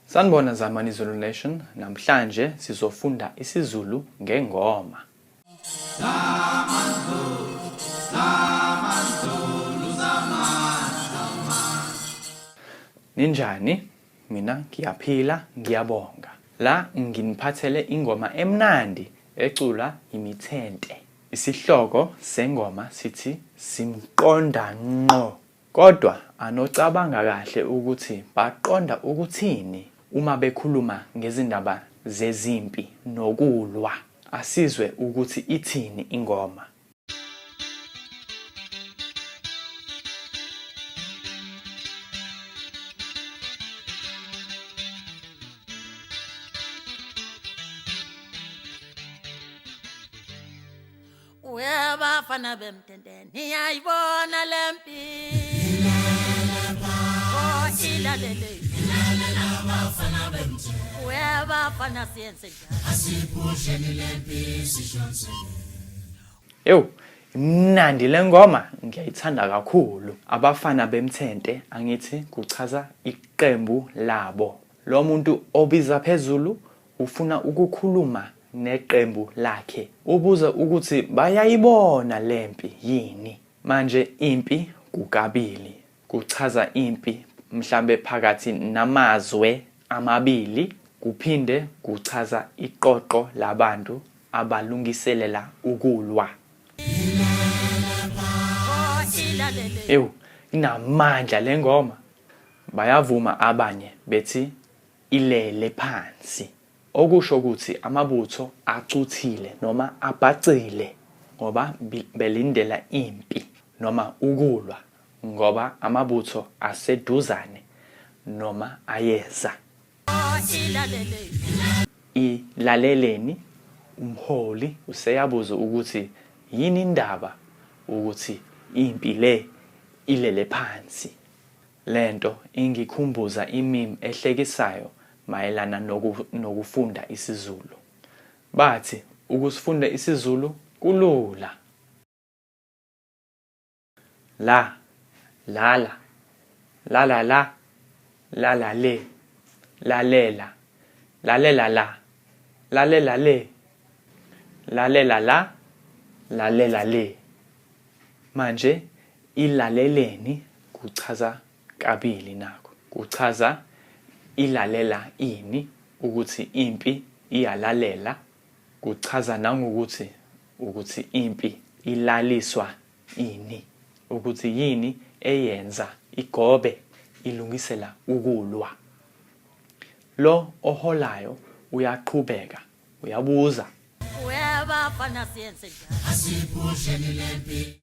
Sanibona Zamani Zulu Nation, namhlanje sizofunda isiZulu ngengoma. Ninjani? Mina ngiyaphila, ngiyabonga. La nginiphathele ingoma emnandi ecula imithente. Isihloko sengoma sithi Simqonda Ngqo. Kodwa anocabanga kahle ukuthi baqonda ukuthini uma bekhuluma ngezindaba zezimpi nokulwa. Asizwe ukuthi ithini ingoma. Webafana bemtende niyayibona lempi Oh ilalele Webafana siyenze njani Ewu, imnandi le ngoma ngiyayithanda kakhulu. Abafana bemthente angithi kuchaza iqembu labo. Lo muntu obiza phezulu ufuna ukukhuluma neqembu lakhe. Ubuza ukuthi bayayibona lempi yini. Manje impi kukabili. Kuchaza impi mhlambe phakathi namazwe amabili kuphinde kuchaza iqoqo labantu abalungiselela ukulwa. Ewu, inamandla le ngoma. Bayavuma abanye bethi ilele phansi. Okusho ukuthi amabutho acuthile noma abhacile ngoba belindela impi noma ukulwa ngoba amabutho aseduzane noma ayeza. Ilaleleni umholi useyabuza ukuthi yini indaba ukuthi impi le ilele phansi. Lento ingikhumbuza i-meme ehlekisayo mayelana nokufunda isiZulu. Bathi ukusifunda isiZulu kulula. La, lala, lala la, lala le, lalela, lalela la, lalela le, lalela la, lalela le. Manje ilaleleni kuchaza kabili nakho. Kuchaza ilalela ini ukuthi impi iyalalela, kuchaza nangokuthi ukuthi impi ilaliswa ini, ukuthi yini eyenza igobe ilungisela ukulwa. Lo oholayo uyaqhubeka uyabuza. Webafana siyenze njani? Asiphusheni lempi.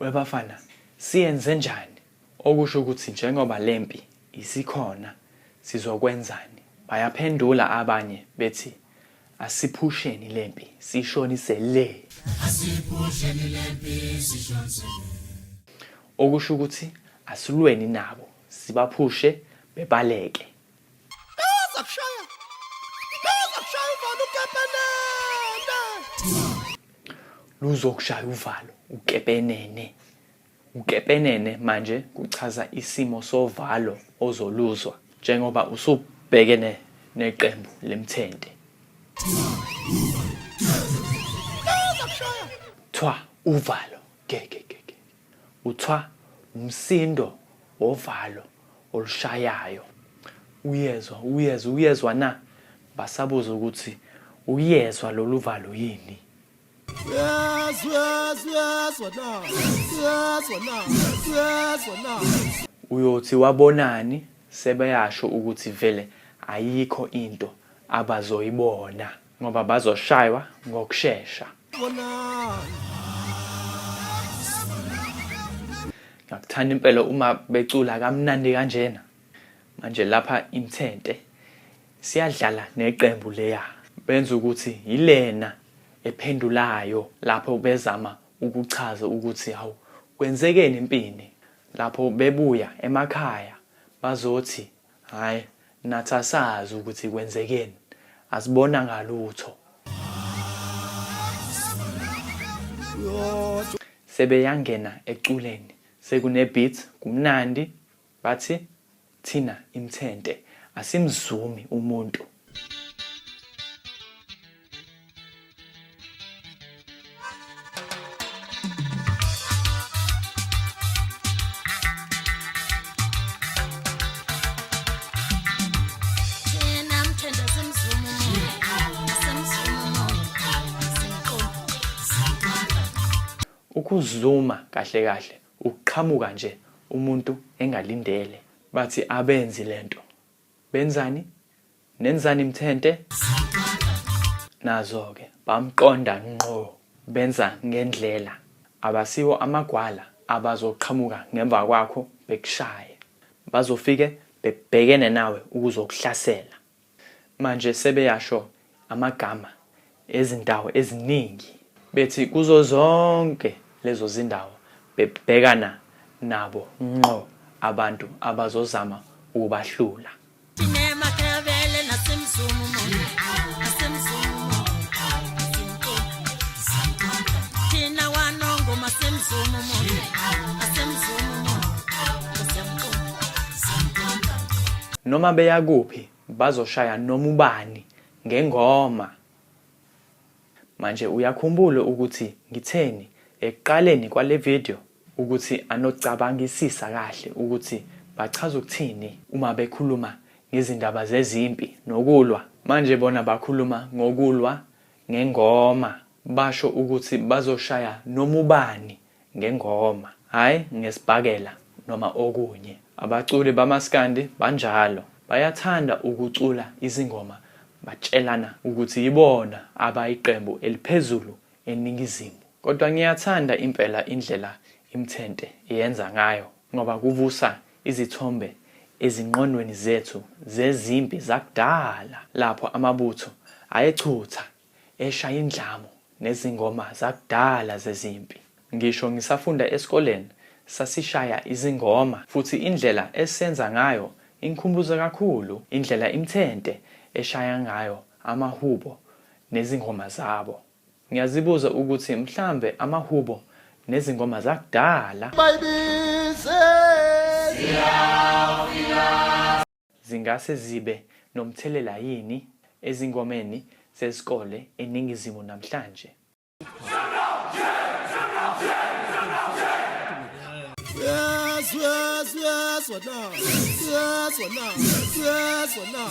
Webafana siyenze njani? Okusho ukuthi njengoba lempi isikhona sizokwenzani? Bayaphendula abanye bethi asiphusheni lempi sishonise le. Asiphusheni lempi sishonise le. Okusho ukuthi asilweni nabo sibaphushe bebaleke. Bazakushaya. Bazakushaya uvalo ukepenene. Luzokushaya uvalo ukepenene. Ukepenene manje kuchaza isimo sovalo ozoluzwa njengoba usubhekene neqembu lemthente. Thwa uvalo ge ge ge ge. Uthwa umsindo wovalo olushayayo. Uyezwa, uyezwa, uyezwa na? Basabuza ukuthi uyezwa lolu valo yini? Uyezwa, uyezwa, uyezwa na? Uyezwa na? Uyezwa na? Uyothi wabonani sebeyasho ukuthi vele ayikho into abazoyibona ngoba bazoshaywa ngokushesha. Ngiyakuthanda impela uma becula kamnandi kanjena. Manje lapha imthente siyadlala neqembu leya. Benza ukuthi yilena ephendulayo lapho bezama ukuchaza ukuthi hawu kwenzekeni empini. Lapho bebuya emakhaya bazothi Hhayi, nathi asazi ukuthi kwenzekeni, asibonanga lutho. Sebeyangena eculeni, sekune-beat, kumnandi, bathi thina imthente. asimzumi umuntu. Ukuzuma kahle kahle ukuqhamuka nje umuntu engalindele. Bathi abenzi lento. Benzani? Nenzani Mthente? Nazo-ke bamqonda ngqo benza ngendlela. Abasiwo amagwala abazoqhamuka ngemva kwakho bekushaye. Bazofike bebhekene nawe ukuzokuhlasela. Manje sebeyasho amagama ezindawo eziningi bethi kuzo zonke lezo zindawo bebhekana nabo ngqo abantu abazozama ukubahlula. Noma beya kuphi bazoshaya noma ubani ngengoma. Manje uyakhumbula ukuthi ngitheni ekuqaleni kwale video ukuthi anocabangisisa kahle ukuthi bachaza ukuthini uma bekhuluma ngezindaba zezimpi nokulwa. Manje bona bakhuluma ngokulwa ngengoma, basho ukuthi bazoshaya noma ubani ngengoma, hhayi ngesibhakela noma okunye. Abaculi bamaskandi banjalo, bayathanda ukucula izingoma batshelana ukuthi yibona abayiqembu eliphezulu eNingizimu. Kodwa ngiyathanda impela indlela iMthente eyenza ngayo ngoba kuvusa izithombe ezingqondweni zethu zezimpi zakudala lapho amabutho ayechutha eshaya indlamu nezingoma zakudala zezimpi. Ngisho ngisafunda esikoleni sasishaya izingoma futhi indlela esenza ngayo ingikhumbuza kakhulu indlela iMthente eshaya ngayo amahubo nezingoma zabo. Ngiyazibuza ukuthi mhlambe amahubo nezingoma zakudala Bayibize zingase zibe nomthelela yini ezingomeni zezikole eNingizimu namhlanje. Yezwa na, yezwa na, yezwa na.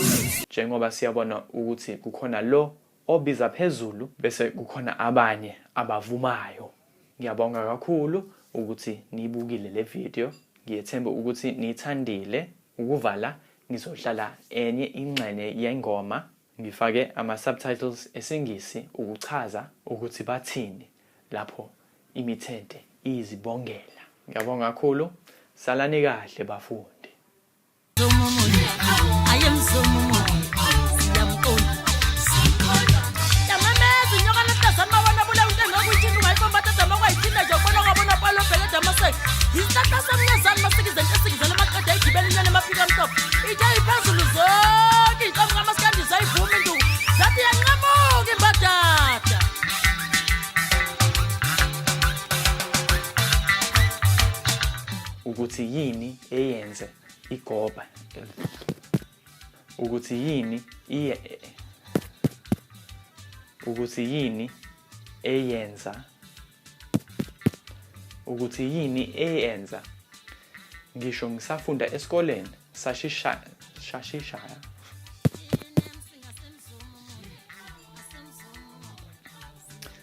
Njengoba siyabona ukuthi kukhona lo obiza phezulu bese kukhona abanye abavumayo. Ngiyabonga kakhulu ukuthi niyibukile le video. Ngiyethemba ukuthi niyithandile. Ukuvala ngizodlala enye ingxenye yengoma ngifake ama-subtitles esiNgisi ukuchaza ukuthi bathini lapho imithente iyizibongela. Ngiyabonga kakhulu. Salani kahle bafundi. Ukuthi yini eyenze igoba ukuthi yini iye ukuthi yini eyenza ukuthi yini eyenza ngisho ngisafunda esikoleni sashishaya shashishaya.